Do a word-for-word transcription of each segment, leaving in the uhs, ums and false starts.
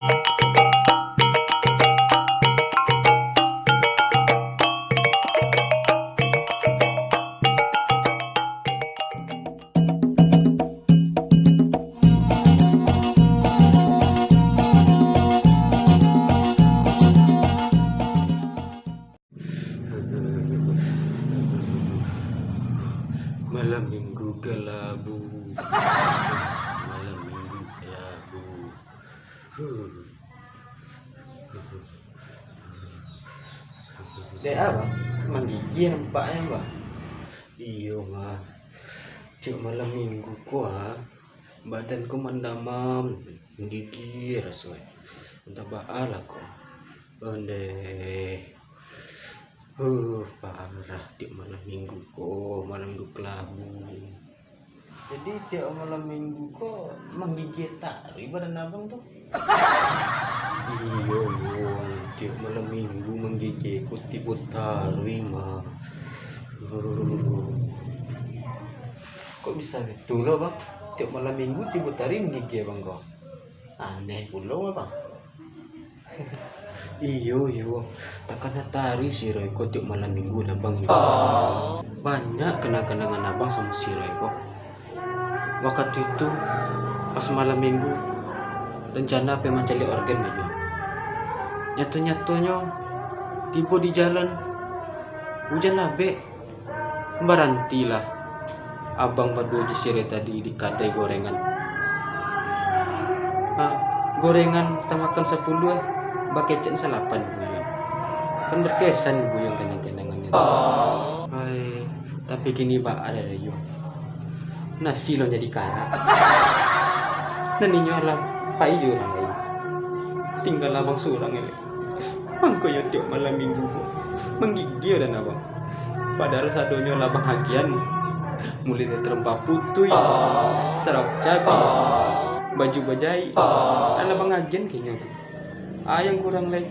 Malam minggu kalabu. Malam minggu kalabu. Dek, ah, Bang? Manggigil nampaknyo, Bang. Iyo, Bang. Tiok malam minggu ko, ah, badan ko mandamam, manggigil raso, eh. Antah baa lah ko. Ondeh. Huh, parah tiok malam minggu ko, malam minggu kalabu. Jadi, tiok malam minggu ko manggigil taruih badan abang tu? Iyo, Yuang. Tiok malam minggu manggigil ko tibo taruih mah. Huh. Kok bisa gitu lo, Bang? Tiok malam minggu tibo taruih manggigil abang ko? Aneh pulo, Bang. Iyo, iyo. Takana taruih si Roy ko tiok malam minggu lah, Bang. Banyak kenang-kenangan abang samo si Roy ko. Wakatu itu, pas malam minggu, rencana pai mancaliak organ baju. Nyato-nyatonyo, tibo di jalan, ujan labek. Barantilah abang baduo jo si Roy tadi di kadai gorengan. Ha, gorengan tamakan sapuluah, bakecek salapan buyuang. Kan berkesan buyuang kenang-kenangannyo tu. Ai, tapi kini baa lai, Yuang. Nasi lo jadi karak. Nan inyo alah pai jo urang lain. Tinggal abang surang lai. Mangkonyo tiok malam minggu ko, manggigil badan abang. Padahal sadonyo lah abang agiahan. Mulai dari tarompa putuih, saraf cabi, baju bajaik, lah abang agiahan ka inyo tu. Nan kurang lai,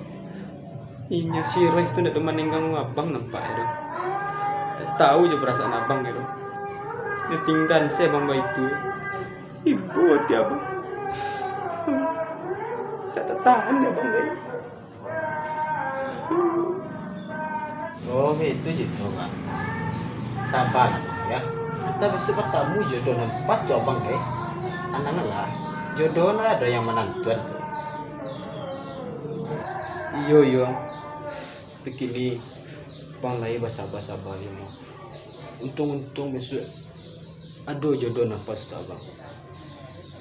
inyo si Roy tu ndak doh manenggang abang nampaknyo tu. Ndak tahu jo parasaan abang tu. Nyo tinggaan se abang baitu. Ibo ati abang. Ndak tatahan dek abang lai. Oh, baitu cito, Bang. Saba lah, Bang, yo. Antah bisuak batamu jodoh nan pas jo abang, eh. Anang lah, jodoh lah ado nan manantuan tu. Iyo, iyo. Tapi kini abang lai basaba-saba, yo, Bang. Untuang-untuang bisuak ado jodoh nan pas untuak abang.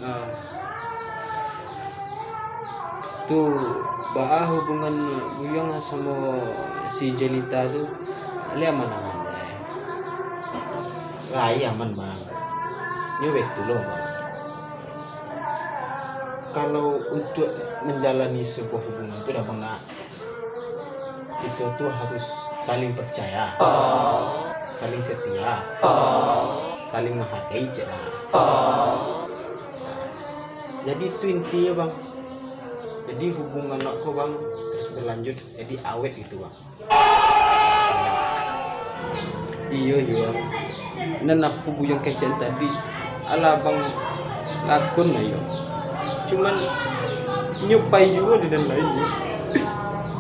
Ah. Tu, baa hubungan Buyuang samo si Jelita tu? Lai aman-aman lai? Lai aman, Bang. Nyo baitu lo, Bang. Kalau untuak manjalani sabuah hubungan tu dah, Bang, nak, kito tu harus saling parcaya, saling satia, saling mahargai, cek lah. Jadi, itu intinyo, Bang. Jadi, hubungan awak ko, Bang, terus berlanjut, jadi awet gitu, Bang. Iyo, iyo. Nan apo Buyuang kecek tadi, alah abang lakon lah, iyo. Cuman, inyo pai juo di nan lain, iyo.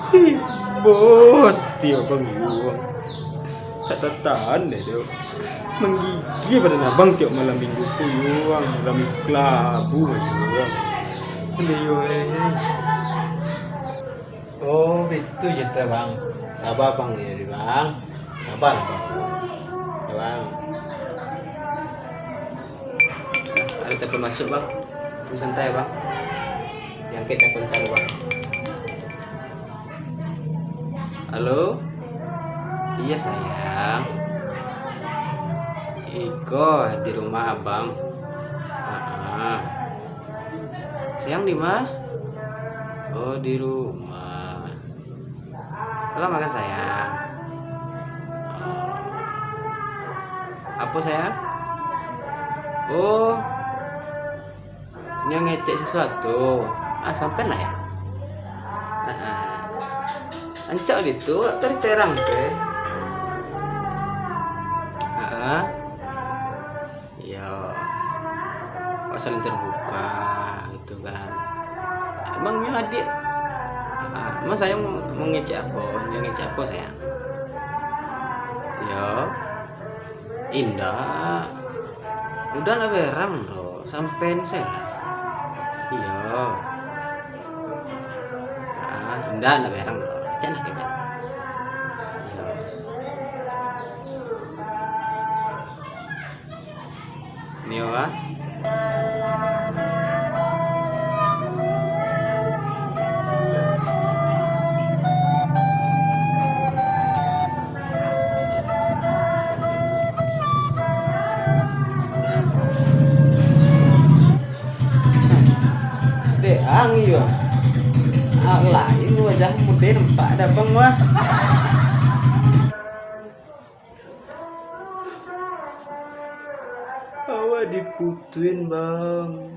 Ibo ati abang, Yuang. Ndak tatahan dek tu. Manggigil badan abang tiok malam minggu ko, Yuang. Malam minggu kalabu, Yuang. Aduh, Yuang, eh. Oh, baitu carito, Bang. Saba, Bang, yo, Bang. Saba lah, Bang. Yo, Bang. Ado telepon masuak, Bang. Tu santai, Bang. Diangkek telepon tadi, Bang. Halo? Iya, sayang. Iko di rumah, Abang. Heeh. Sayang di ma? Oh, di rumah. Lah makan, sayang. Oh. Apo, sayang? Oh. Nyo ngecek sasuatu. Ah, sampai lah, yo. Heeh. Rancak gitu, tadi terang se. Heeh. Iyo. Kok saling terbuka gitu kan. Bang nyo adiak. Ah, mas sayang mau, mau ngecek apo? Nyo ngecek apo, sayang? Yo. Indak. Udah lah berang doh, sampean se lah. Iyo. Ah, indak lah berang doh. Kecek lah, kecek. Iyo. Nio ah. Dek ang iyo. Ah, lain wajah mude nampak dabang wah. Awak diputuin, Bang.